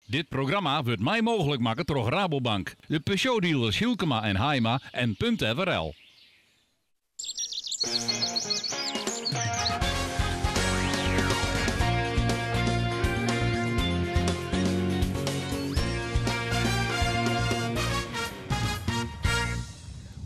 Dit programma wurdt mei mooglik makke troch Rabobank, de Peugeot-dealers Hylkema en Haima en Punt FRL.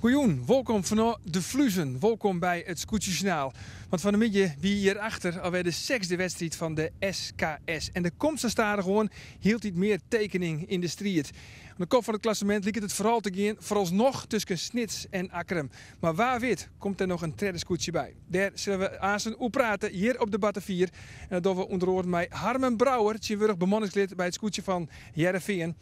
Goejûn, wolkom fanôf de Fluezen. Wolkom by it Skûtsjesjoernaal. Want fan 'e middei wie hjirachter alwer de sechsde wedstriid fan de SKS. En der komt sa stadichoan hieltyd mear tekening yn de striid. Oan de kop fan it klassemint liket it foaral te gean foaralsnoch tusken Snits en Akkrum. Mar wa wit komt der noch in tredde skûtsje by. Dêr sille we aansen oer prate hjir op de Batavier. En dat dogge we ûnder oaren mei Harmen Brouwer, tsjintwurdich bemanningslid by it skûtsje fan Hearrenfean.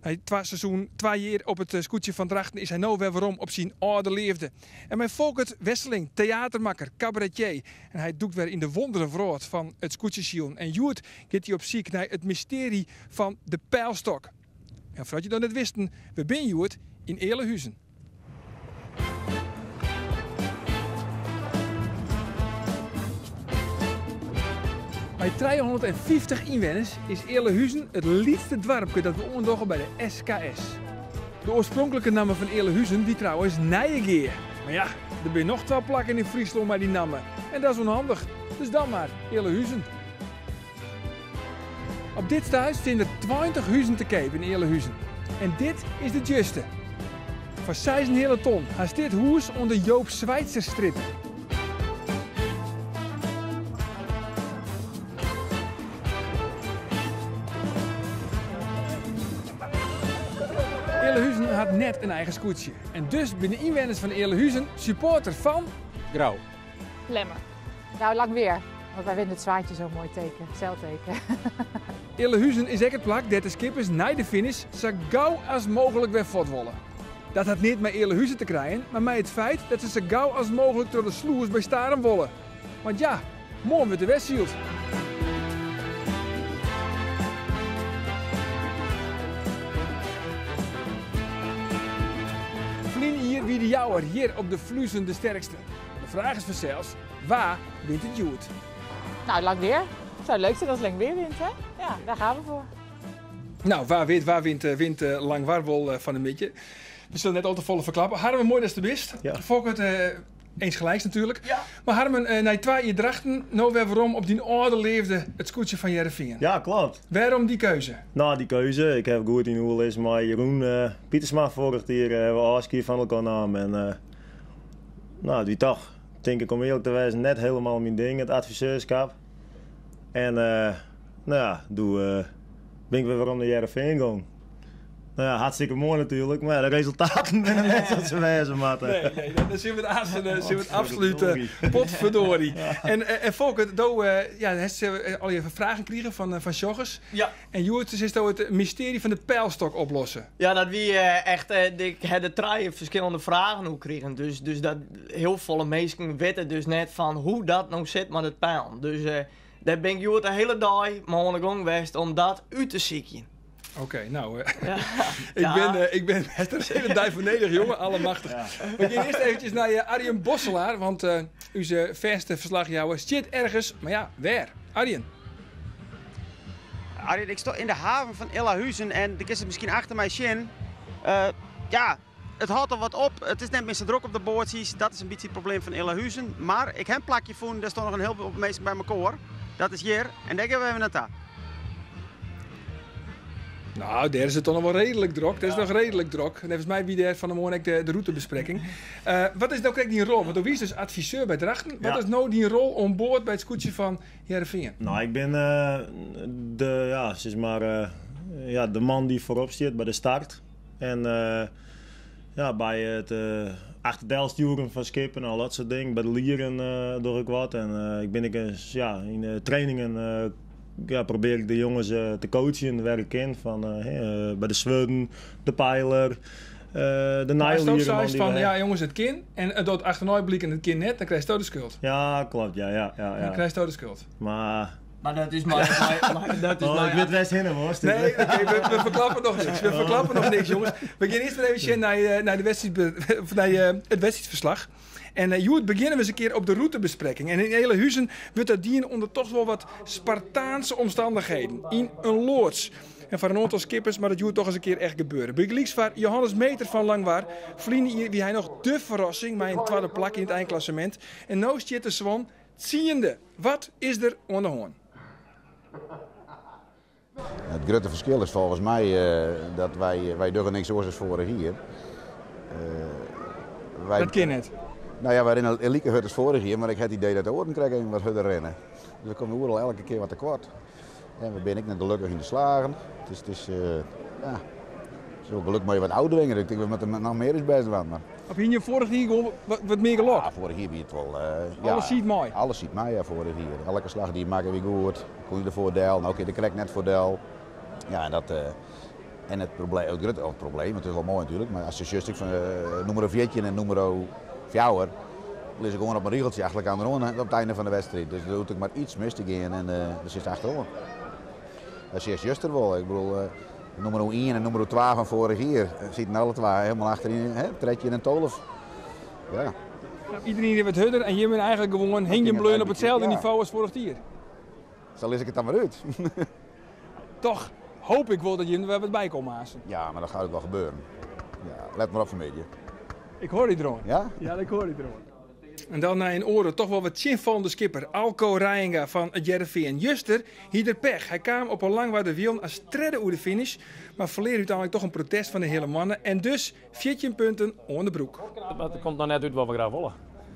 Nei twa seizoenen, twa jier op it skûtsje fan Drachten is hy no wer werom op syn âlde leafde. En mei Folkert Wesseling, teatermakker, kabaretier. En hy dûkt wer yn de wondere wrâld fan it skûtsjesilen. En hjoed giet hy op syk nei it mystearje fan de peilstok. En foardat je dat net wisten, we binne hjoed yn Ealahuzen. Mei 350 ynwenners is Ealahuzen it lytste doarpke dat we oandogge by de SKS. De oarspronklike namme fan Ealahuzen wie trouwens Nijegea. Mar ja, der binne noch twa plakken yn Fryslân mei dy namme en dat is ûnhandich. Dus dan mar Ealahuzen. Op dit stuit stean der 20 huzen te keap yn Ealahuzen. En dit is de djoerste. Foar seis en heale ton hast dit hûs oan de Joop Schweitserstrjitte. Ealahuzen hat net in eigen skûtsje. En dus binne de ynwenners fan Ealahuzen supporter fan. Grou. Lemmer. Nou, Langweer. Want wij vinden het zwaantje zo'n mooi teken, zeilteken. Ealahuzen is ek it plak dêr't de skippers nei de finish sa gau as mooglik wer fuort wolle. Dat hat neat mei Ealahuzen te krijen, mar mei it feit dat se sa gau as mooglik troch de slûs by Starum wolle. Want ja, moarn wurdt der wer syld. Ferline jier wie de Jouwer hjir op de Fluezen de sterkste. De fraach is fansels, wa wint it hjoed? Nou, Langweer. Het zou leuk zijn als Langweer wint, hè? Ja, daar gaan we voor. Nou, wa wit, wa wint, eh, wint eh, Langwar wol eh, fan 'e middei. We sille net al te folle ferklappe. Harmen, moai datst der bist. Ja. Folkert, insgelijks natuerlik. Ja. Mar Harmen, nei twa jier Drachten, no wer werom op dyn âlde leafde, it skûtsje fan Hearrenfean. Ja, klopt. Wêrom dy keuze? Nou, dy keuze. Ik ha goed yn oerlis mei Jeroen Pietersma foarich jier we ôfskie fan elkoar naam. En nou, it wie toch, tink ik om earlik te wêzen, net helemaal myn ding, it adviseurskap. En nou ja, doe bin ik wer werom nei Hearrenfean gong. Nou ja, hartstikke moai natuerlik, mar ja, de resultaten binne net sa't se wêze moatte. Nee, nee, dan sille we it aanst, sille we it absolút potverdorie. En, en Folkert, do ja, hast allegear fragen krigen fan sjoggers. Ja. En hjoed silsto it mystearje fan de peilstok oplosse. Ja, dat wie echt. Ik ha der trije ferskillende fragen oer krigen. Dus, dus dat hiel folle minsken witte dus net fan hoe dat no sit mei dat peilen. Dus dêr bin ik hjoed de hiele dei mei oan de gong west om dat út te sykjen. Oké, nou, Ja. ik ben, ik ben hast der in hiele dei foar nedich, jonge, allemachtich. We gean earst eventsjes nei Arjen Bosselaar, want ús fêste ferslachjouwer stiet ergens, mar ja, wêr? Arjen. Arjen, ik sta yn de haven fan Ealahuzen en do kinst it miskien achter my sjen. Ja, it hâldt al wat op. It is net mear sa drok op de boatsjes. Dat is in bytsje it probleem fan Ealahuzen. Mar ik ha in plakje fûn, dêr stean noch in hiel protte minsken by mekoar. Dat is hjir en dêr gean we even nei ta. Nou, dêr is it dan noch wol reedlik drok. Dêr is noch reedlik drok. Neffens my wie dêr fan 'e moarn ek de rûtebesprekking. Wat is no krekt dyn rol? Want do wiest dus adviseur by Drachten. Wat is no dyn rol oan board by it skûtsje fan Hearrenfean? Nou, ik bin de, ja, sis mar, ja, de man dy't foarop stiet by de start. En ja, by it achterdelstjoeren fan skippen en al dat soart dingen. By de lieren doch ik wat. En ik bin ek, ja, yn de trainingen ja, probearje ik de jonges te coachen wêr't ik kin. Fan, by de swurden, de peiler, de Asto nije seist fan, ja jonges, it kin. En it docht achternei bliken, it kin net, dan krijsto de skuld. Ja, klopt, ja, ja, ja, ja. Dan krijsto de skuld. Mar Mar dat is mei, mei, dat is Oh, mei ik wit wêr'tst hinne wolst. Nee, oké, we ferklappe noch niks. We ferklappe noch niks, jonges. We gean earst mar even sjen nei, nei de wedstriid, of nei it wedstriidferslach. En hjoed begjinne we ris in kear op de rûtebesprekking. En yn Ealahuzen wurdt dat dien ûnder toch wol wat Spartaanse omstannichheden. Yn in loads. En foar in oantal skippers moat it hjoed toch ris in kear echt gebeure. Bygelyks foar Johannes Meeter fan Langwar. Ferline jier wie hy noch dé ferrassing mei in twadde plak yn it einklassemint. En no stiet de Swan tsiende. Wat is der oan de hân? It grutte ferskil is folgens my dat wy, wy dogge niks oars as foarich jier. Wy, dat kin net. Nou ja, wy rinne like hurd as foarich jier, mar ik ha it idee dat de oaren krekt even wat hurder rinne. Dus we komme oeral elke kear wat tekoart. En we binne ek net gelokkich yn de slagen. Het is, ja, zo geluk mei wat ôftwinge. Ik tink we moatte noch mear ús bêst dwaan. Mar... Of hiene je foarich jier gewoan wat mear gelok? Ja, foarich jier wie it wol. Ja, alles siet mei? Alles siet mei, ja, foarich jier. Elke slach dy't je makke wie goed. Kon je derfoar del, no kin je der krekt net foar del. Ja, en dat, en it probleem, it grutte probleem, it is wol moai natuerlik, mar as je sjochst ek fan nûmer 14 en nûmer 4 lizze gewoan op in rigeltsje achter elkoar oan op it einde fan de wedstriid. Dus der hoecht ek mar iets mis te gean en dan sitst achteroan. Dat seachst juster wol. Ik bedoel, nûmer 1 en nûmer 2 fan foarich jier sieten alle twa hielendal achteryn, hè, 13 en 12. Ja. Iedereen rint wat hurder en jim binne eigentlik gewoan hingjen bleaun op itselde nivo as foarich jier. Sa lis ik it dan mar út. Toch hoop ik wol dat jim der wer wat by komme aansten. Ja, mar dat gaat ek wol gebeuren. Ja, let mar op fanmiddei. Ik hoor dy deroan. Ja? Ja, ik hoor dy deroan. En dan nei in oare, toch wol wat tsjinfallende skipper, Alco Reijenga fan It Hearrenfean. Juster hie er pech. Hy kaam op 'e Langwarder Wielen as tredde oer de finish, mar ferlear úteinlik toch in protest fan de heale moanne en dus 14 punten oan de broek. Dat komt noch net út wat we graach wolle.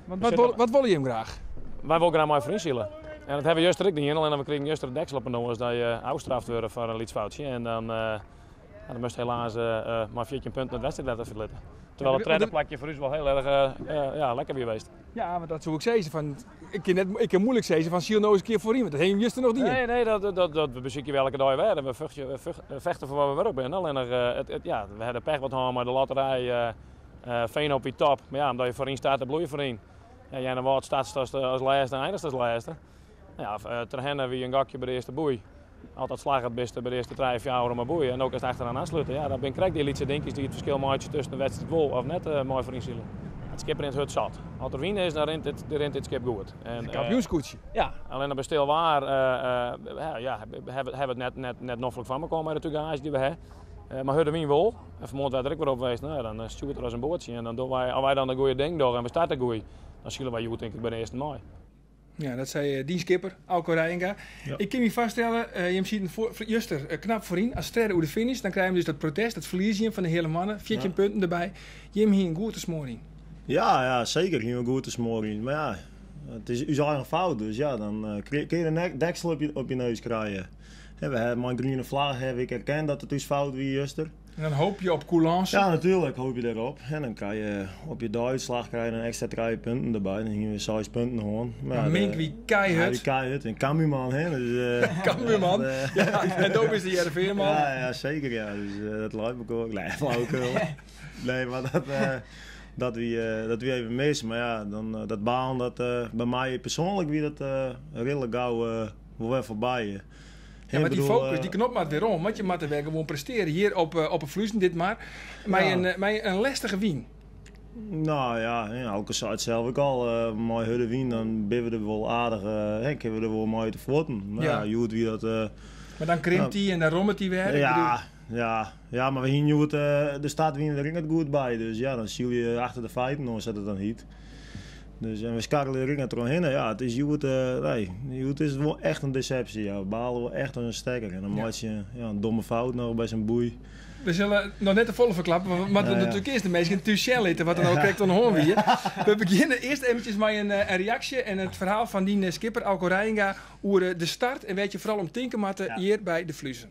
Want wat, wol, wat wolle jim graach? Wy wolle graach mei foaryn sile. En dat hawwe we juster ek dien, allinnich we krigen juster it deksel op 'e noas dat je ôfstraft wurde foar in lyts foutsje. En dan, ja, dan moast helaas mei 14 punten it wedstriidwetter ferlitte. Terwijl it tredde plakje foar ús wol hiel erch ja, lekker wie west. Ja, want dat soe ik sizze. Fan, ik kin net, ik kin muoilik sizze fan syl no ris in kear foaryn, want dat ha jim juster noch dien. Nee, nee, dat, dat, dat we besykje we elke dei wer. En we fuchtje, we fechte foar wat we wurdich binne. Allinnich, it, it, ja, we hawwe de pech wat hân mei de lotterij. Veenhoop wie top, mar ja, omdat je foaryn starte, bliuw je foaryn. Ja, Earnewâld startst as, as lêste en einigst as lêste. Ja, Terherne wie in gokje by de earste boei. As dat slagget, bist by de earste trije, fjouwer om 'e boei. En no kinst achteraan oanslutte. Ja, dat binne krekt dy lytse dinkjes dy't it ferskil meitsje tusken de wedstriid wol of net mei foaryn sile. It skip rint hurd sat. As der wyn is, dan rint dit, rint dit skip goed. En, kampioenskûtsje. Ja, allinnich by stil waar ja, hawwe we it net, net, net noflik foar mekoar mei de tugaazje dy't we hawwe. Mar hurde wyn wol. En fanmoarn waard der ek wer op west. No ja, dan stjoert er as in boatsje. En dan dogge wy, as wy dan de goede ding dogge en we starte goed, dan sile wy hjoed tink ik by de earsten mei. Ja, dat sei dyn skipper, Alco Reijenga. Ja. Ik kin my foarstelle, jim sieten juster knap foaryn as tredde oer de finish. Dan krije jim dus dat protest, dat ferlieze jim fan de heale moanne, 14 punten derby. Jim hienen goed te smoarjen. Ja, ja, seker hienen we goed te smoarjen. Mar ja, it is ús eigen fout, dus ja, dan kinne je de deksel op je neus krije. We hawwe mei in griene flagge hawwe ik erkend dat it ús fout wie juster. En dan hoopje je op coulance? Ja, natuerlik hoopje je dêrop. En dan krije je op je deiútslach krije je dan ekstra 3 punten derby. Dan hiene we 6 punten hân. Maar ja, Mink wie keihurd. Wie keihurd. En Cambuurman, hè. Dus, Cambuurman? Ja, en do bist de Hearrenfeanman. Ja, ja, seker. Ja. Dus dat leit mekoar. Nee, flauwekul. Nee, mar dat, dat wie, dat wie even mis. Mar ja, dan, dat balen, dat, by my persoanlik wie dat redelijk gau wol wer foarby. Ja, mar dy focus, dy knop moat wer om, want je moatte wer gewoan prestearje. Hjir op 'e Fluezen dit mar, mei in, mei in lestige wyn. Nou ja, ja, Alke sei it sels ek al, mei hurde wyn dan binne we der wol aardich, hè, kinne we der wol mei út de fuotten. Mar ja, hjoed wie dat... Mar dan krimpt dy en dan rommet dy wer. Ja, ja, ja, mar we hiene hjoed de start wiene der ek net goed by, dus ja, dan syle je achter de feiten oan, sa't it dan hyt. Dus, en we skarrelje der ek net trochhinne. Ja, it is hjoed, nee, hjoed is it wol echt in desepsje. Ja, we bale wol echt as in stekker. En dan meitsje je, ja, in domme fout noch by sa'n boei. We sille noch net te folle ferklappe, want we moatte natuerlik earst de minsken thús sjen litte wat der no krekt oan de hân wie. We begjinne earst eventsjes mei in reaksje en it ferhaal fan dyn skipper Alco Reijenga oer de start en wêr't je foaral om tinke moatte hjir by de Fluezen.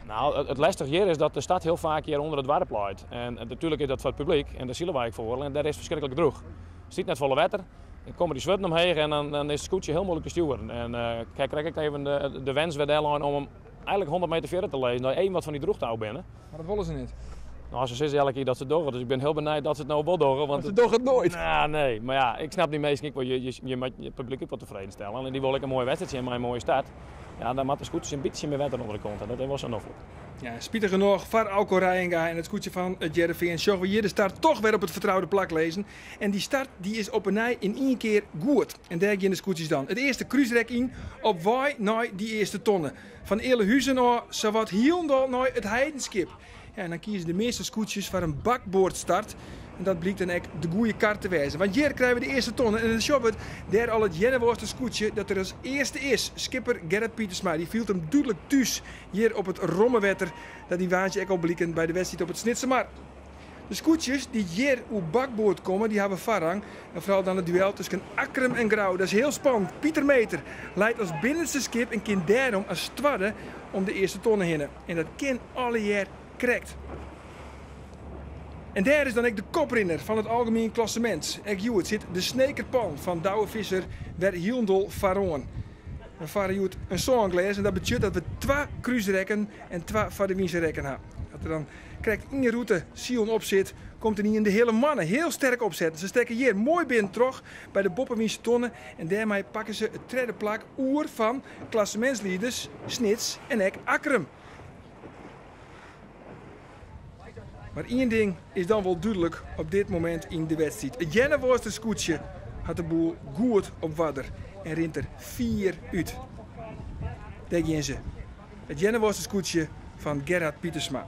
Nou, it lêstige hjir is dat de start hiel faak hjir ûnder it doarp leit. En natuerlik is dat foar it publyk en dêr sile wy ek foar, allinnich dêr is ferskriklik drûch. Der stiet net folle wetter, dan komme dy swurden omheech en dan is it skûtsje hiel muoilik te stjoeren. En ik ha krekt ek even de wens wer dellein om him eigentlik 100 meter fierder te lizzen, dat je even wat fan dy drûchte ôf binne. Mar dat wolle se net. Nou, se sizze elke kear dat se it dogge, dus ik bin hiel benijd dat se it no wol dogge. Want se dogge it noait. Nou, nee. Mar ja, ik snap dy minsken ek wol. Je moatte it publyk ek wol tefreden stelle. En dy wolle ek in moaie wedstriid sjen mei in moaie start. Ja, dan moat de skûtsjes in bytsje mear wetter ûnder de kont en dat is wol sa noflik. Ja, spitich genôch foar Auko Reijenga en it skûtsje fan It Hearrenfean sjogge we hjir de start toch wer op it fertroude plak lizzen. En dy start dy is op 'e nij yn ien kear goed. En dêr gean de skûtsjes dan it earste krúsrek yn op wei nei dy earste tonne. Fan Ealahuzen ôf sawat hielendal nei It Heidenskip. Ja, en dan kieze de measte skûtsjes foar in bakboardstart. En dat blykt dan ek de goede kar te wêzen. Want hjir krije we de earste tonne en dan sjogge we dêr al it Earnewâldster skûtsje dat der as earste is. Skipper Gerrit Pietersma dy fielt him dúdlik thús hjir op it romme wetter. Dat die woansdei ek al bliken by de wedstriid op it Snitsermar. De skûtsjes dy't hjir oer bakboard komme, dy hawwe foarrang. En foaral dan it duel tusken Akkrum en Grou. Dat is hiel spannend. Pieter Meeter leit as binnenste skip en kin dêrom as twadde om de earste tonne hinne. En dat kin allegear krekt. En dêr is dan ek de koprinner fan it algemien klassemint. Ek hjoed sit de Snekerpan fan Douwe Visser wer hielendal foaroan. We farre hjoed in sânglês en dat betsjut dat we twa krúsrekken en twa foar-de-wynse rekken ha. As der dan krekt ien rûte silen op sit, komt ynienen de Heale Moanne hiel sterk opsetten. Se stekke hjir moai binnen troch by de boppewynse tonne en dêrmei pakke se it tredde plak oer fan klassemintslieders Snits en ek Akkrum. Mar ien ding is dan wol dúdlik op dit momint yn de wedstriid. It Earnewâldster skûtsje hat de boel goed op oarder en rint der fier út. Dêr gean se. It Earnewâldster skûtsje fan Gerhard Pietersma.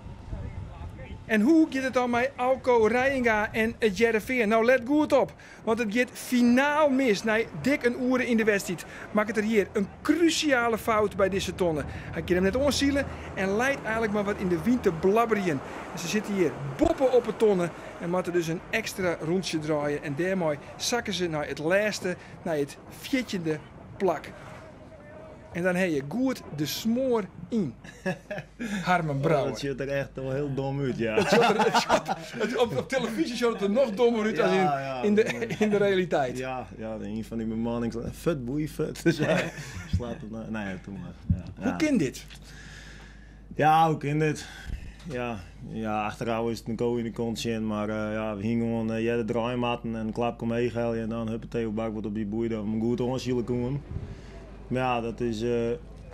En hoe giet it dan mei Auko Reijenga en it Hearrenfean? Nou, let goed op, want it giet finaal mis. Nei dik in oere yn de wedstriid makket er hjir in krúsjale fout by dizze tonne. Hy kin him net oansile en leit eigenlik mar wat yn de wyn te blabberjen. En se sitte hjir boppe op 'e tonne en moatte dus in ekstra rûntsje draaie. En dêrmei sakke se nei it lêste, nei it fjirtjinde plak. En dan ha je goed de smoar yn. Harmen Brouwer. Dat sjocht der echt wel hiel dom út, ja. Het sjocht der, het sjocht, het, op televyzje sjocht it der noch dommer út as yn de realiteit. Ja, ja, ien fan dy bemannings, fut boei, fut. Dus ja, slaat it nei, nee, doe mar. Ja, Hoe kin dit? Ja, hoe kin dit? Ja, ja, achterôf is it in ko yn de kont sjen, mar ja, we hiene gewoan earder draaie moatten en in klapke omheech helje en dan huppatee op bakboard op dy boei dat we hem goed oansile koenen. Mar ja, dat is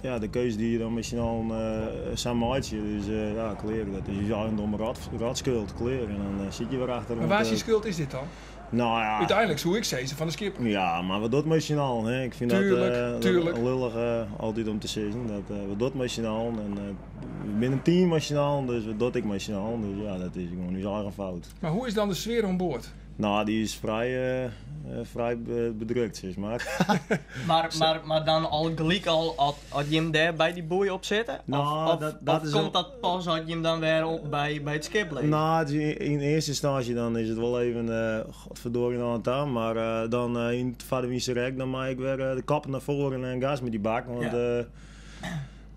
ja, de keuze dy't je dan mei syn allen sa meitsje. Dus ja, klear, dat is ús eigen domme rotskuld, klear. En dan sit je wer achter. Mar wa syn skuld is dit dan? Nou ja. Uteinlik soe ik sizze fan de skipper. Ja, mar we docht mei syn allen. Hè. Ik fyn dat lullich altyd om te sizzen. Dat we docht mei syn allen. En we binne in team mei syn allen, dus we docht ek mei syn allen. Dus ja, dat is gewoan ús eigen fout. Mar hoe is dan de sfear oan board? Nou, dy is frij bedrukt, sis mar. Mar dan al gelyk al as jim dêr by dy boei op sitte? Nou, Of dat is komt al dat pas as jim dan wer by it skip lizze? Nou, it is yn earste ynstânsje dan is it wol even godverdorie oan ta, mar dan yn it foar-de-wynse rek dan mei ik wer de koppen nei foaren en gas mei dy bak, want it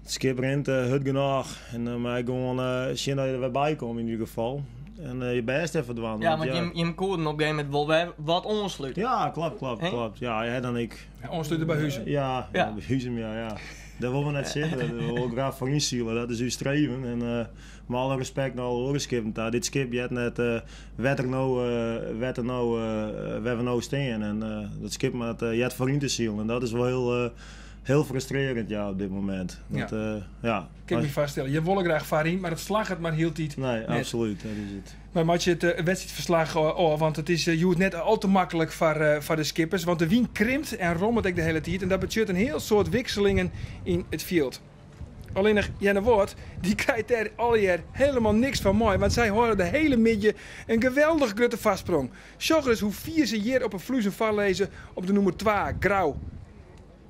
skip rint hurd genôch en dan mei ik gewoan sjen dat je der wer by komme yn ieder gefal. En je bêst effe dwaan. Ja, want jim koenen op in gegeven momint wol wer wat oanslute. Ja, klopt, klopt, Hè? klopt. Ja, ja, dan ik. Ja, oanslute by Huzum. Ja, ja, by Huzum, ja, ja. Dêr wolle we net sitte. Dêr wolle we graach foar ynsile. Dat is ús streven. En mei alle respekt nei alle oare skippen ta. Dit skip heart net wêr't er no, wêr't er no, wêr we no stean. En dat skip moat heart foaryn te silen. En dat is wol hiel, hiel frustrearjend, ja, op dit momint. Dat, ja. Kin ik my foarstelle. Je wolle graach foaryn, mar it slagget mar hieltyd Nee, net. absolút. Dat is it. Wy meitsje it wedstriidferslach ôf, want it is hjoed net al te maklik foar de skippers. Want de wyn krimpt en rommelt ek de hiele tiid en dat betsjut in hiel soad wikselingen yn it fjild. Allinnich Earnewâld, dy krijt dêr allegear hielendal niks fan mei, want sy hâlde de hiele middei in geweldich grutte foarsprong. Sjoch ris hoe fier se hjir op 'e Fluezen foarlizze op de nûmer 2, Grou.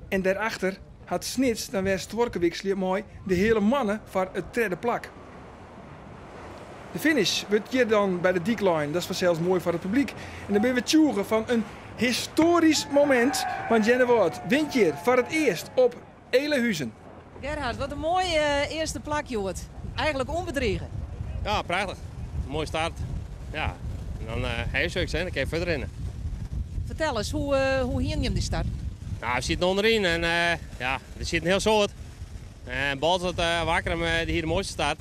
En dêrachter hat Snits dan wer stuorke wikselje mei de Heale Moanne foar it tredde plak. De finish wurdt hjir dan by de dyk lein. Dat is fansels moai foar it publyk. En dan binne we tsjûge fan in histoarysk momint, want Earnewâld wint hjir foar it earst op Ealahuzen. Gerhard, wat in moai earste plak hjoed. Eigenlik ûnbedrige. Ja, prachtich. Moaie start. Ja, en dan ha je sukses, hè. Dan kin je fierder rinne. Fertel ris, hoe hienen jim dy start? Nou, we sieten ûnderyn en ja, der siet in hiel soad. En Boalsert, Akkrum, dy hie de moaiste start.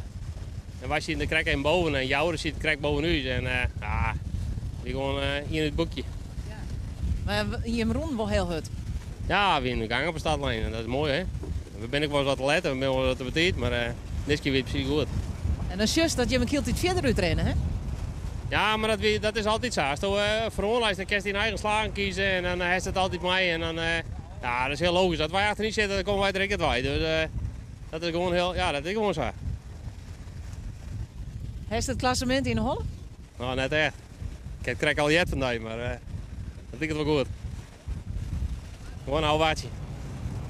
En wy sieten der krekt even boven en Joure siet krekt boven ús. En ja, wie gewoan ien út it boekje. Ja. Mar jim rûnen wol hiel hurd? Ja, we wienen de gang op de startlijn en dat is moai, hè. We binne ek wolris wat te let en we binne wolris wat te betiid, mar Dizze kear wie it presys goed. En dan sjochst dat jimme hieltyd fierder útrinne, hè? Ja, mar dat is altyd sa. Asto foaroan leist, dan kinst dyn eigen slagen kieze en dan hast it altyd mei. En dan, ja, dat is hiel logysk. As wy achteryn sitte, dan komme wy der ek net wei. Dus dat is gewoan hiel, ja, dat is gewoan sa. Hast it klassemint yn 'e holle? No, net echt. Ik ha it krekt al heard fan dy, mar dat liket wol goed. Gewoan ôfwachtsje.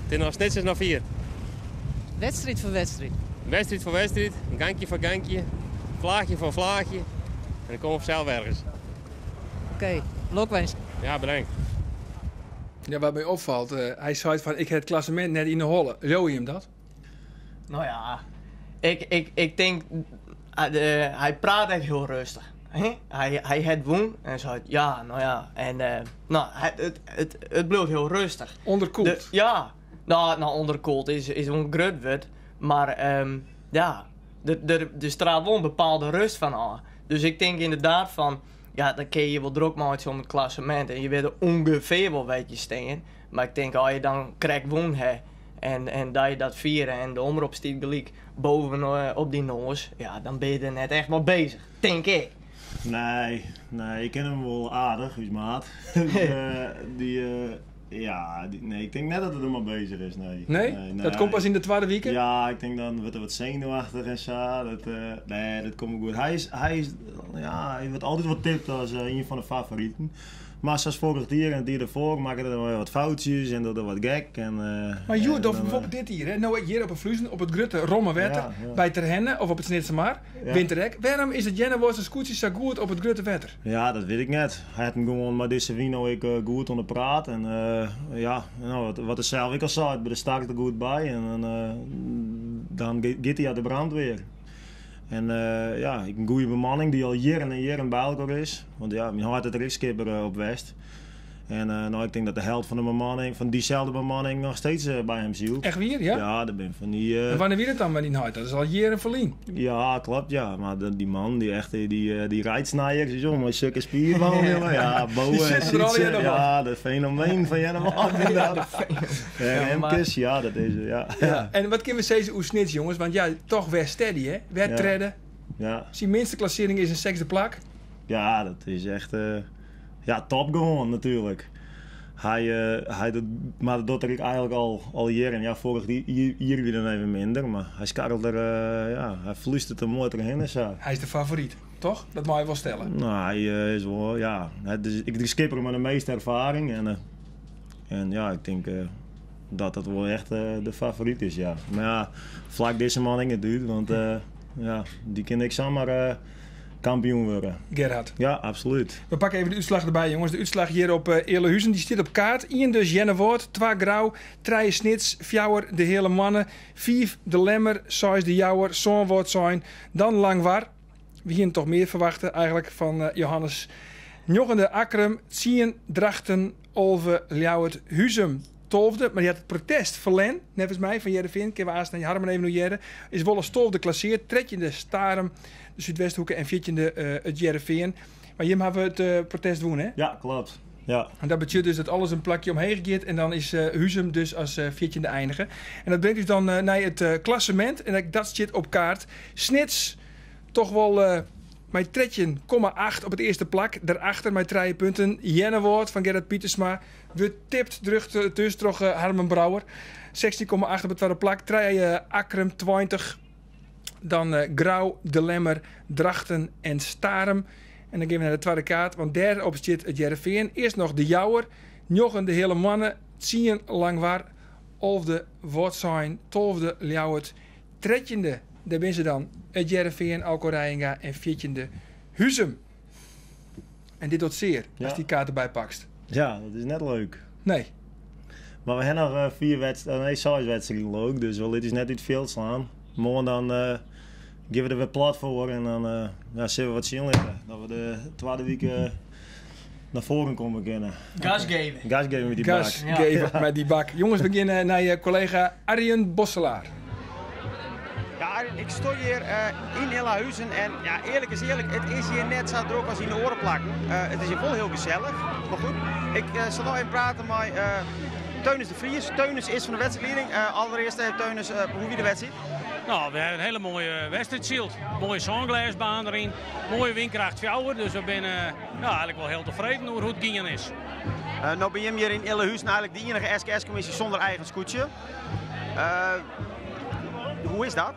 It is noch Snits is noch fier. Wedstriid foar wedstriid. Wedstriid foar wedstriid, gankje foar gankje, flaachje foar flaachje. En dan komme we fansels ergens. Oké, lokwinsk. Ja, bedankt. Ja, wat my opfalt, hy seit fan ik ha it klassemint net yn 'e holle. Leauwe jim dat? No ja, ik, ik, ik tink, hy praat ek hiel rêstich. Hy, hy hat wûn en seit ja, no ja. En no, it, it, it bliuwt hiel rêstich. Onderkoeld? Ja, no, no onderkoeld is, is in grut wurd, mar ja, der, der straalt wol in bepaalde rêst fan ôf. Dus ik tink ynderdaad fan, ja, dan kinne je je wol drok meitsje om it klassemint en je witte ûngefear wol wêr't je stean. Mar ik tink as je dan krekt wûn ha en, en dat je dat fiere en de omrop stiet gelyk boven op dyn noas, ja, dan bin je der net echt mei bezich, tink ik. Nee, nee, ik ken him wol aardich, ús maat. Dy, ja, nee, ik tink net dat er der mei bezich is, nee. Nee? Dat komt pas yn de twadde wike? Ja, ik tink dan wurdt er wat senuwachtich en sa. Dat, nee, dat komt wol goed. Hy is, hy is, ja, hy wurdt altyd wol tipt as ien fan de favoriten. Mar sa as foarich jier en it jier derfoar makke er wer wat foutsjes en docht er wat gek. En, Mar hjoed, of bijvoorbeeld dit jier, hè, no ek hjir op 'e Fluezen, op it grutte romme wetter, by Terherne of op it Snitsermar, winter ek. Wêrom is it Earnewâldster skûtsje sa goed op it grutte wetter? Ja, dat wit ik net. Hy hat him gewoan mei dizze wyn no ek goed oan de praat. En ja, no, wat er sels ek al sei, by de start er goed by en dan giet hy as de brandweer. En ja, ek in goede bemanning dy't al jierren en jierren by elkoar is. Want ja, myn heit hat der ek skipper op west. En no, ik tink dat de helte fan de bemanning, fan dyselde bemanning noch steeds by him sylt. Echt wier, ja? Ja, dat binne fan dy... En wannear wie dat dan mei dyn heit? Dat is al jierren ferlyn. Ja, klopt, ja. Mar dy man, dy echte, dy reidsnijers, jonge, mei sukke spierballen, ja, Bowe en Sytse, ja, de fenomeen fan Earnewâld. Ja, Remkes, ja, dat is, ja. Ja. En wat kinne we sizze oer Snits, jonges? Want ja, toch wer steady, hè? Wer tredde. Ja. Syn minste klassearring is in sechsde plak. Ja, dat is echt ja, top gewoan natuerlik. Hy, hy docht, mar dat docht er ek eigenlik al, al jierren. Ja, foarich jier wie dan even minder, mar hy skarrelt der, ja, hy flústert der moai trochhinne sa. Hy is de favoryt, toch? Dat mei je wol stelle. No, hy is wol, ja, hy is ek de skipper mei de measte erfaring en en ja, ik tink dat dat wol echt de favoryt is, ja. Mar ja, flak dizze man ek net út, want ja, dy kin ek samar kampioen wurde. Gerhard. Ja, absolút. We pakke even de útslach derby, jonges. De útslach hjir op Ealahuzen, dy stiet op kaart. Ien dus Earnewâld, twa Grou, trije Snits, fjouwer de Heale Moanne, fiif de Lemmer, seis de Jouwer, sân Wâldsein, dan Langwar. We hienen toch mear ferwachte eigenlik fan Johannes. Njoggende Akkrum, tsien Drachten, 11 Ljouwert, Huzum tolfde. Mar dy hat it protest ferlern, neffens my, fan Hearrenfean. Kinne we aanst nei Harmen even oer hearre. Is wol as tolfde klasseard. Trettjinde Starum, de Súdwesthoeke en fjirtjinde it Hearrenfean. Mar jim hawwe it protest wûn, hè? Ja, klopt. Ja. En dat betsjut dus dat alles in plakje omheech giet en dan is Huzum dus as fjirtjinde einige. En dat bringt ús dan nei it klassemint en ek dat stiet op kaart. Snits toch wol mei 13,8 op it earste plak. Derachter mei trije punten Earnewâld fan Gerrit Pietersma. Wurdt tipt dus troch Harmen Brouwer. 16,8 op it twadde plak. Trije Akkrum 20. Dan Grou, De Lemmer, Drachten en Starum. En dan gean we nei de twadde kaart, want dêrop stiet it Hearrenfean. Earst noch De Jouwer, njoggen De Heale Moanne, tsien Langwar, alfde Wâldsein, tolfde Ljouwert, trettjinde, dêr binne se dan, it Hearrenfean, Alco Reijenga en fjirtjinde Huzum. En dit docht sear, ast dy kaart derby pakst. Ja, dat is net leuk. Nee. Mar we ha noch vier wedstriden, nee, seis wedstriden leuk, dus we litte ús net út it fjild slaan. Moarn dan gean we der wer plat foar en dan ja, sille we wat sjen litte. Dat we de twadde wike nei foaren komme kinne. Gas geven. Gas geven met die bak. Gas geven met die bak. Jongens, we gean nei kollega Arjen Bosselaar. Ja, Arjen, ik sta hjir yn Ealahuzen en ja, earlik is earlik, it is hjir net sa drok as yn de oare plakken. It is hjir wol hiel gesellich, mar goed. Ik sil no even prate mei Teunis de Vries. Teunis is fan de wedstriidlieding. Allerearst even Teunis, hoe wie de wedstriid? Nou, we hawwe in hiele moaie wedstriid syld. Moaie sânglêsbaan deryn, moaie wynkracht fjouwer, dus we binne ja, eigenlik wol hiel tefreden oer hoe't it gien is. No binne jim hjir yn Illehuzen eigenlik de iennige SKS-kommisje sûnder eigen skûtsje. Hoe is dat?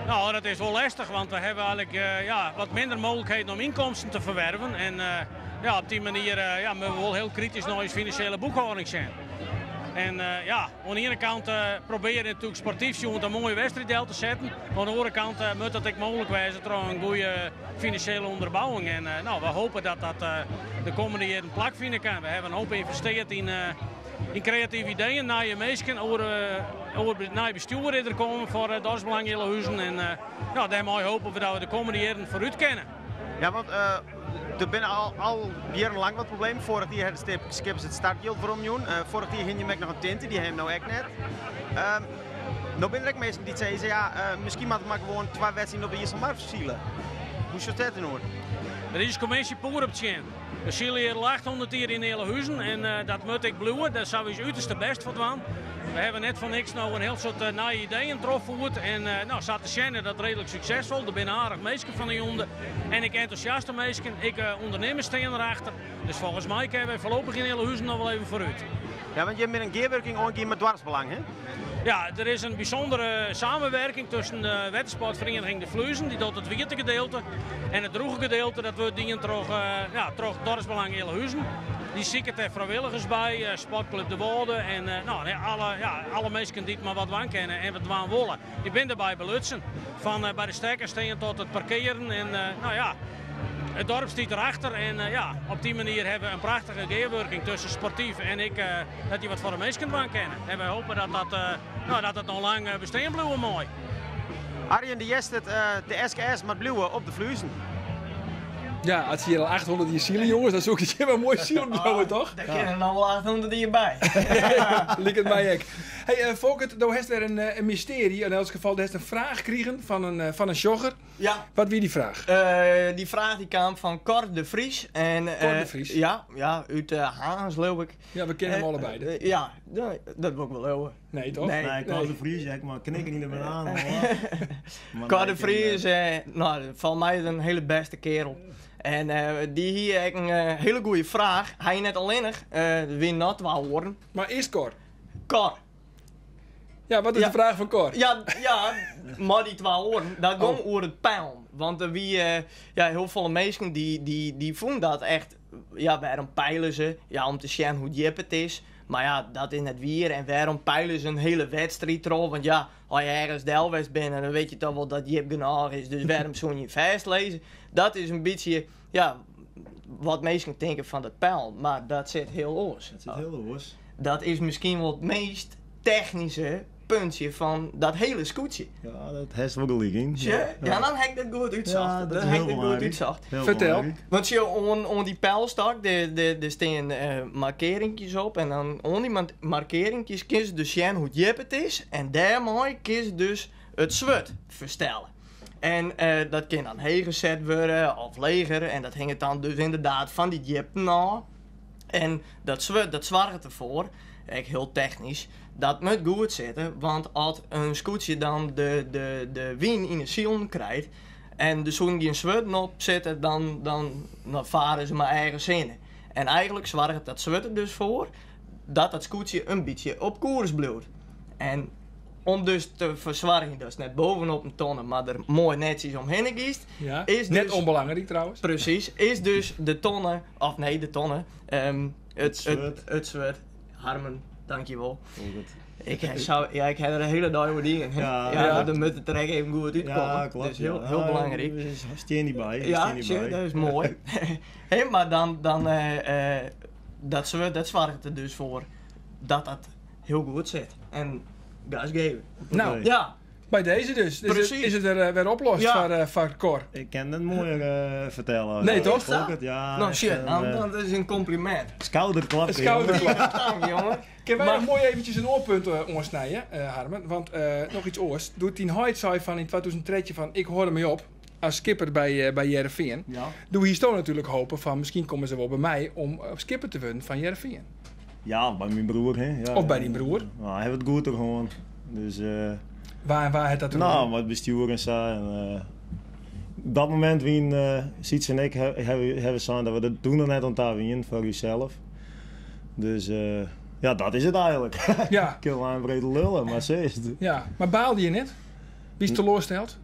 Nou, dat is wol lestich, want we hawwe eigenlik ja, wat minder mooglikheden om ynkomsten te ferwerven. En ja, op dy manier ja, moatte we wol hiel kritysk nei ús finansjele boekhâlding sjen. En ja, oan de iene kant probearje natuerlik sportyf sjoen in moaie wedstriid del te setten. Oan de oare kant moat dat ek mooglik wêze troch in goede finansjele ûnderbouwing. En nou, we hopen dat dat de kommende jierren plakfine kin. We hawwe in hoop ynvesteard yn, yn kreative ideeën, nije minsken, oer, oer nij bestjoer is der kommen foar it Dorpsbelang Illehuzen. En ja, dêrmei hopen we dat we de kommende jierren foarút kinne. Ja, want der binne al, al jierrenlang wat problemen. Foarich jier ha de skippers it startjild weromjûn. Foarich jier hiene jim ek noch in tinte, dy ha jim no ek net. No binne der ek minsken dy't sizze, ja, miskien moat it mar gewoan twa wedstriden op de Iselmar sile. Hoe sjochst dêr tsjinoer? Der is kommisje poer op tsjin. We sile hjir al 800 jier yn Illehuzen en dat moat ek bliuwe. Dêr sille we ús uterste bêst foar dwaan. We hawwe net foar niks no in hiel soad nije ideeën trochfierd en no, sa te sjen is dat reedlik suksesfol. Der binne aardich minsken fan de jûn en ek entûsjaste minsken, ek ûndernimmers stean derachter. Dus folgens my kinne wy foarlopich yn Illehuzen noch wol even foarút. Ja, want jim binne in gearwurking oangien mei Doarpsbelang, hè? Ja, der is in bysûndere samenwerking tusken de wettersportferiening De Fluezen, dy docht it wiete gedeelte, en it drûge gedeelte, dat wurdt dien troch, ja, troch Dorpsbelang Illehuzen. Dy siket dêr frijwilligers by, Sportclub De Wâlde en no, alle, ja, alle minsken dy't mar wat dwaan kinne en wat dwaan wolle, dy binne derby belutsen. Fan by de stekken stean tot it parkearen en no ja, it dorp stiet derachter en ja, op dy manier hawwe we in prachtige gearwurking tusken sportyf en ek dat je wat foar de minsken dwaan kinne. En wy hopen dat dat, no, dat it noch lang bestean bliuwe mei. Arjen, do hearst it, de SKS moat bliuwe op de Fluezen. Ja, as se hjir al 800 jier sile, jonges, dan soe ik hjir mar moai silen bliuwe, toch? Dêr kinne noch wol 800 jier by. Liket my ek. Hey, Folkert, do hast wer in mystearje, yn elts gefal, do hast in fraach krigen fan in sjogger. Ja. Wat wie dy fraach? Dy fraach dy kaam fan Cor de Vries. En, Cor de Vries? Ja, ja, út Harns, leau ik. Ja, we kenne him allebeide. Ja, dat wol ik wol leauwe. Nee, toch? Nee, nee, Cor de Vries, ek mar knikker yn de banaan. Cor de Vries, no, folgens my is in hiele bêste keardel. En dy hie ek in hiele goede fraach. Hy net allinnich, der wiene noch twa oaren. Mar earst Cor. Cor. Ja, wat is de fraach fan Cor? Ja, ja, mar dy twa oaren, dat gong oer it peilen. Want der wie ja, hiel folle minsken dy, dy, dy fûnen dat echt, ja, wêrom peile se? Ja, om te sjen hoe djip it is. Mar ja, dat is net wier. En wêrom peile se in hiele wedstriid troch? Want ja, as je ergens del west binne, dan wit je toch wol dat djip genôch is. Dus wêrom soene je fêstlizze? Dat is in bytsje, ja, wat minsken tinke fan dat peilen. Mar dat sit hiel oars. Dat sit hiel oars. Dat is miskien wol it meast technyske puntsje fan dat hiele skûtsje. Ja, dat hast wol gelyk yn. Sjoch, ja, dan ha ik dat goed útsocht. Ja, dat Dan is ha ik hiel dat goed belangryk. útsocht. Hiel Fertel. belangryk. Want sjoch, oan dy peilstok, dêr stean markearrinkjes op en dan oan dy markearrinkjes kinne se dus sjen hoe djip it is en dêrmei kinne se dus it swurd ferstelle. En dat kin dan heger set wurde of leger en dat hinget dan dus ynderdaad fan dy djipten ôf. En dat swurd dat soarget derfoar, ek hiel technysk, dat moat goed sitte, want as in skûtsje dan de, de, de wyn yn 'e silen krijt en der soenen gjin swurden op sitte, dan, dan, dan fare se mei eigen sinne. En eigenlik soarget dat swurd der dus foar dat dat skûtsje in bytsje op koers bliuwt. En om dus te fersoargjen datst net bovenop in tonne, mar der moai netsjes omhinne giest, Ja, is net dus, onbelangrijk trouwens. Precies, is dus de tonne, of nee, de tonne, it, swurd. it swurd. Harmen, dankjewol. Heel goed. Ik zou, ja, ik ha der de hiele dei oer dien. Ja. Ja, Ja. dat moat it der ek even goed útkomme. Ja, klopt. Dus hiel, ja. hiel Ja, belangryk. We stean dy by. we Ja, stean dy sjoch, by. dat is moai. Hé, mar dan, dan dat swurd, dat soarget der dus foar dat dat hiel goed sit. En gas geven. Nou, Ja, bij deze dus. Dus Precies. is het er weer oplost Ja. voor Cor. Ik kan het mooier vertellen. Nee, toch? Volkert, ja. nou echt shit, een, dan, dan is een compliment. Schouderklap. Een schouderklap. Dank, jongen. Kunnen wij Maar- nog mooi eventjes een oorpunt oansnije, Harmen? Want nog iets oars. Doe't dyn heit sei fan yn 2013 fan ik hâld dermei op as skipper by Hearrenfean. Ja. Doe hiesto natuerlik hope fan miskien komme se wol by my om skipper te wurden fan Hearrenfean. Ja, by myn broer. Hè. Ja, Of by dyn broer. Nou, hy hat it goed der hân. Dus, Maar Wa en wa hat dat Nou, mei it bestjoer en sa. En, op dat momint wiene Sytse en ik hawwe sein dat we der doe noch net oan ta wiene foar ússels. Dus ja, dat is it eigenlik. Ja. Ik kin lang en breed lulle, mar sa is it. Ja, mar baalde je net? Wiest teloarsteld?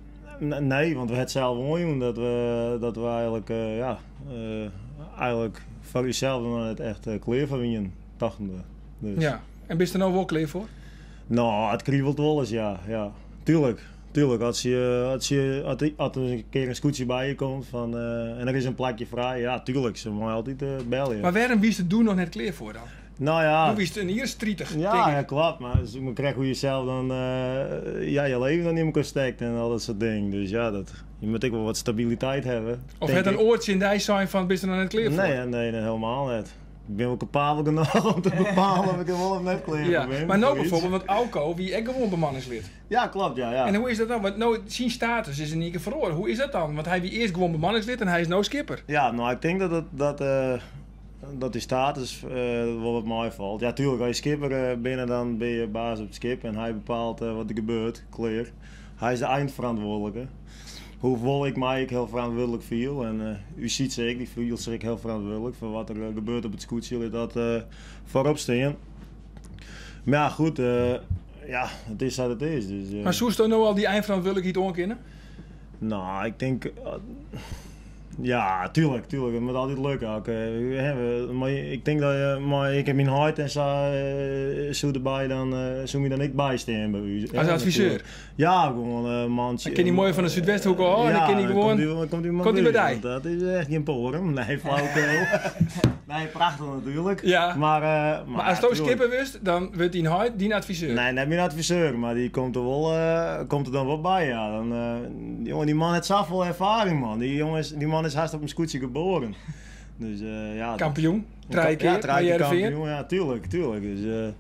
Nee, want we ha it sels oanjûn dat we, dat we eigenlik, ja, eigenlik foar ússels noch net echt klear foar wiene, tochten we. Dus. Ja, en bist der no wol klear foar? No, it kribelt wolris, ja. Ja, tuerlik. Tuerlik, as je, as je, as der in kear in skûtsje by je komt fan, en der is in plakje frij, ja, tuerlik, se meie altyd belje. Mar wêrom wiest der doe noch net klear foar dan? Nou ja. Doe wiest in jier as 30, Ja, tink ik. ja, kloppet. Mar it is mar krekt hoe je sels dan, ja, je leven dan yn elkoar stekt en al dat soart dingen. Dus ja, dat, je moat ek wol wat stabiliteit hawwe, Of tink hat in ik. oar tsjin dy sein fan, bist der noch net klear foar? Nee, nee, nee, helemaal net. Ik bin wol kapabel genôch om te bepalen of ik der wol of net klear Ja, foar bin. mar no Zoiets. bijvoorbeeld, want Auko wie ek gewoan bemanningslid. Ja, kloppet, ja, ja. En hoe is dat dan? Want no, syn status is in ien kear feroare. Hoe is dat dan? Want hy wie earst gewoan bemanningslid en hy is no skipper. Ja, no, ik tink dat it, dat, dat dy status wol wat meifalt. Ja, tuerlik, as je skipper binne, dan bin je baas op it skip en hy bepaalt wat der gebeurt, klear. Hy is de einferantwurdlike. Hoewol ik my ek hiel ferantwurdlik fiel en ús Sytse ek, dy fielt sich ek hiel ferantwurdlik foar wat der gebeurt op it skûtsje, lit dat foarop stean. Mar ja, goed, ja, it is sa't it is. Dus, Mar soesto no al dy einferantwurdlikheid oankinne? No, ik tink, ja, tuerlik, tuerlik, it moat altyd lukke. Oké, hè, mar ik tink dat je, mei ik en myn heit en sa, soe derby dan, soe my dan ek bystean by ús. As adviseur? Ja, gewoan in mantsje. Dan kin hy moai fan de Súdwesthoeke ôf en dan kin hy gewoan. Dan komt hy komt hy by dy. Dat is echt gjin porum. Nee, flauwekul. Nee, prachtich natuerlik. Ja. Mar, Mar asto skipper wurdst, dan wurdt dyn heit dyn adviseur. Nee, net myn adviseur, mar dy komt der wol, komt der dan wol by, ja. Dan, jonge, dy man hat safolle erfaring, man. Dy jonge is, dy man is hast op in skûtsje geboren. Dus ja. Kampioen, trije kear, Ja, trije kear mei Hearrenfean. kampioen, ja, tuerlik, tuerlik. Dus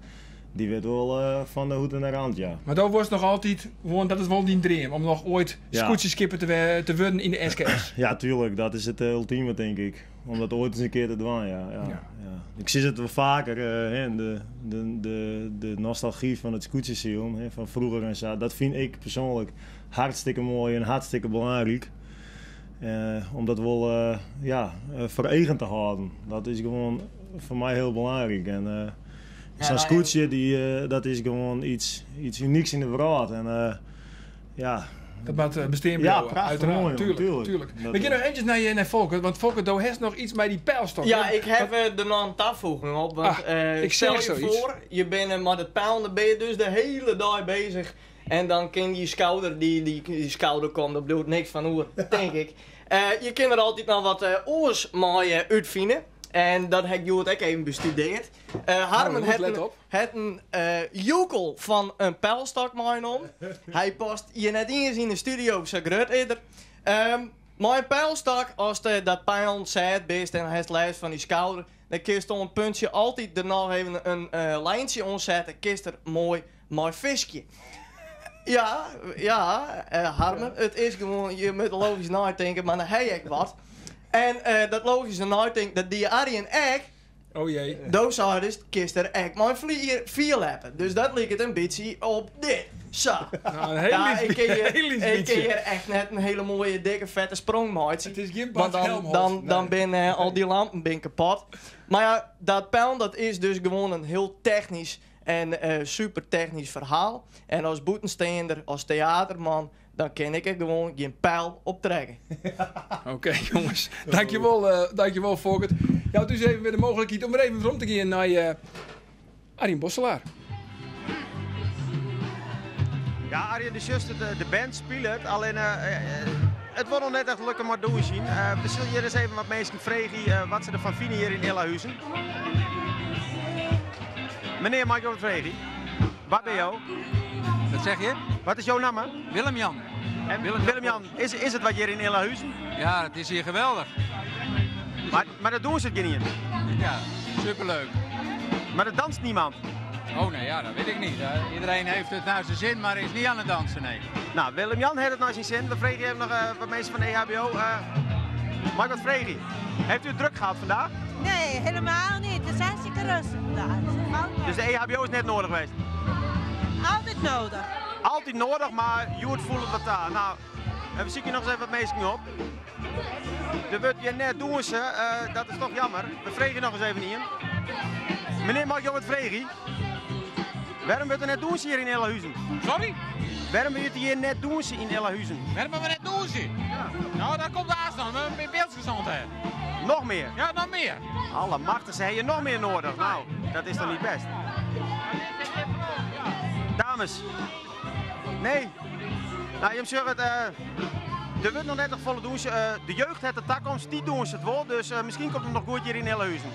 dy wit wol fan de hoed en de rand, ja. Mar do wolst noch altyd, gewoan, dat is wol dyn dream, om noch oait Ja. skûtsjeskipper te wurden yn de SKS. Ja, tuerlik. Dat is it ultime, tink ik. Om dat oait ris in kear te dwaan, ja. Ja, ja. Ik sis it wol faker, hè, de nostalgy fan it skûtsjesilen, hè, fan froeger en sa, dat fyn ik persoanlik hartstikke moai en hartstikke belangryk. Om dat wol, ja, foar eagen te hâlden. Dat is gewoan foar my hiel belangryk. En sa'n skûtsje, dat is gewoan iets unyks yn de wrâld. En ja. Dat moat bestean Ja, bliuwe, prachtich uiteraard. moai, Tuurlijk, tuurlijk. tuurlijk. Dat We gean noch eventjes nei Folkert, want Folkert, do hast noch iets mei dy peilstok. Ja, hè? ik heb er noch in tafoeging op. Want, Ah, ik stel zeg je zoiets. voor, je bent met het peilen, dan ben je dus de hele dag bezig. En dan kin je skouder, die skouder komt, dat bliuwt niks fan oer, denk ik. Je kin der altyd noch wat oars mei útfine. En dat ha ik hjoed ek even bestudearre. Harmen Nou, let op. hat in joekel fan in peilstok meinommen. Hy past hjir net iens yn de studio, sa grut is er. Mei in peilstok, as de dat peilen sêd bist en hast lêst fan dy skouder, dan kinst oan in puntsje altyd der noch even in lijntsje oansette, kinst der moai mei fiskje. Ja, ja, Harmen, it is gewoan, je moatte logysk neitinke, mar dan ha je ek wat. En dat logyske neitinken, dat die Arjen ek. Oh jee. Do seidest, kinst der ek mei fierljeppe. Dus dat liket in bytsje op dit. Sa. Nou, een heel Ja, lyts ik kin heel lyts ik kin bytsje. hjir echt net in hiele moaie, dikke, fette sprong meitsje. It is gjin Want Bart Helmholt. dan Nee. binne al dy lampen bin kapot. Mar ja, dat peilen, dat is dus gewoan in hiel technysk en super technysk ferhaal. En as bûtensteander, as teaterman, dan kin ik der gewoan gjin peil op trekke. Oké, jonges. Dankjewel, Folkert. Ja, dus even wer de mooglikheid om wer even werom te gean nei Arjen Bosselaar. Ja, Arjen, de sjochst it, de band spilet, allinne it wol noch net echt lukke mei dûnsjen. We sille hjir ris even wat minsken freegje wat se derfan fine hjir yn Ealahuzen. Menear, mei ik jo wat freegje? Wa binne jo? Wat zeg je? Wat is jo namme? Willem-Jan. En Willem-Jan. Willem-Jan, is it wat hjir yn Ealahuzen? Ja, it is hjir geweldich. Mar dat dûnset gjinien? Ja, superleuk. Mar der danst niemand? Oh nee, ja, dat weet ik niet. Iedereen heeft het naar zijn zin, maar is niet aan het dansen, nee. Nou, Willem-Jan heeft het naar zijn zin. We vragen even nog wat mensen van de EHBO. Mag ik wat vragen? Heeft u het druk gehad vandaag? Nee, helemaal niet. Het is hartstikke rustig vandaag. Dus de EHBO is net nodig geweest? Altijd nodig. Altyd noadich, mar hjoed foel it wat ta. No, we sykje noch ris even wat minsken op. Der wurdt hjir net dûnse, dat is toch jammer. We freegje noch ris even ien. Menear, mei ik jo wat freegje? Wêrom wurdt der net dûnse hjir yn Ealahuzen? Sorry? Wêrom wurdt hjir net dûnse yn Ealahuzen? Wêrom wurdt net dûnse? Nou, dat komt aanst noch. We binne beeldsgezond hè. Noch mear? Ja, noch mear. Allemachtig, se ha hjir noch mear noadich. Nou, dat is toch niet best? Dames. Nee. Nou, jim sjogge it, der wurdt noch net noch folle dûnse. De jeugd hat de takomst, dy dûnset wol. Dus miskien komt it noch goed hjir yn Ealahuzen.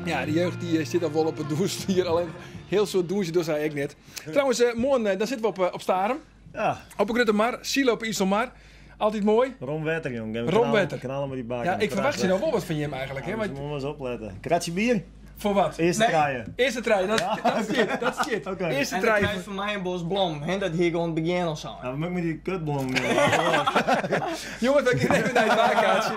Ja, de jeugd dy sit al wol op it dûnsflier. Allinnich hiel soad dûnsje dogge sy ek net. Trouwens, moarn dan sitte we op Starum. Ja. Op 'e Grutte Mar, sile op 'e Iselmar. Altyd moai. Rom wetter, jong. Rom wetter. Knallen met die bakken. Ja, ik ferwachtsje no wol wat fan jim eigentlik. Hè, want... Moet maar eens opletten. Kratsje bier? Foar wat? Earste trije. Earste trije, dat, dat stiet. Dat stiet. Oké. Earste En dan trije. krijg je van mij een bos blom. Hè? Dat hier gewoon het begin al zijn. Ja, we moeten met die kutblom. Jongens, we gaan even naar het waarkaartje.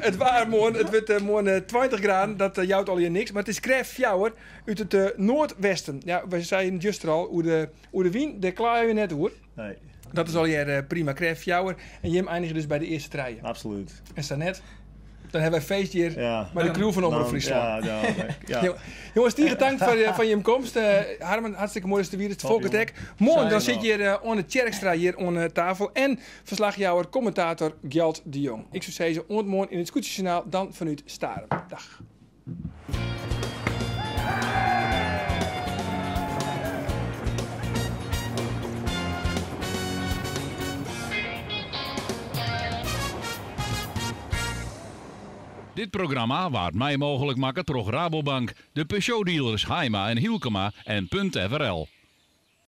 Het waar moarn, it wurdt moarn 20 graden, dat jout allegear niks. Mar it is krêft fjouwer út it noardwesten. Ja, we seinen juster al oer de wyn, dêr kleie we net oer. Nee. Dat is allegear prima, krêft fjouwer. En jim einigje dus by de earste trije. Absoluut. En sa net, dan hawwe wy feest hjir Ja. mei de crew fan Omrop Dan- Fryslân. Ja, ja, ja. Jonges, tige tank foar jim komst. Harmen, hartstikke moai datst der wiest. Top, Folkert jongen. ek. Moarn dan Zij sit hjir Oane Tjerkstra hjir oan tafel en ferslachjouwer, kommentator Gjalt de Jong. Ik soe sizze, oant moarn yn it Skûtsjesjoernaal, dan fanút Starum. Dag. Dit programma waard mei mooglik makke troch Rabobank, de Peugeot-dealers Haima en Hylkema en Punt FRL.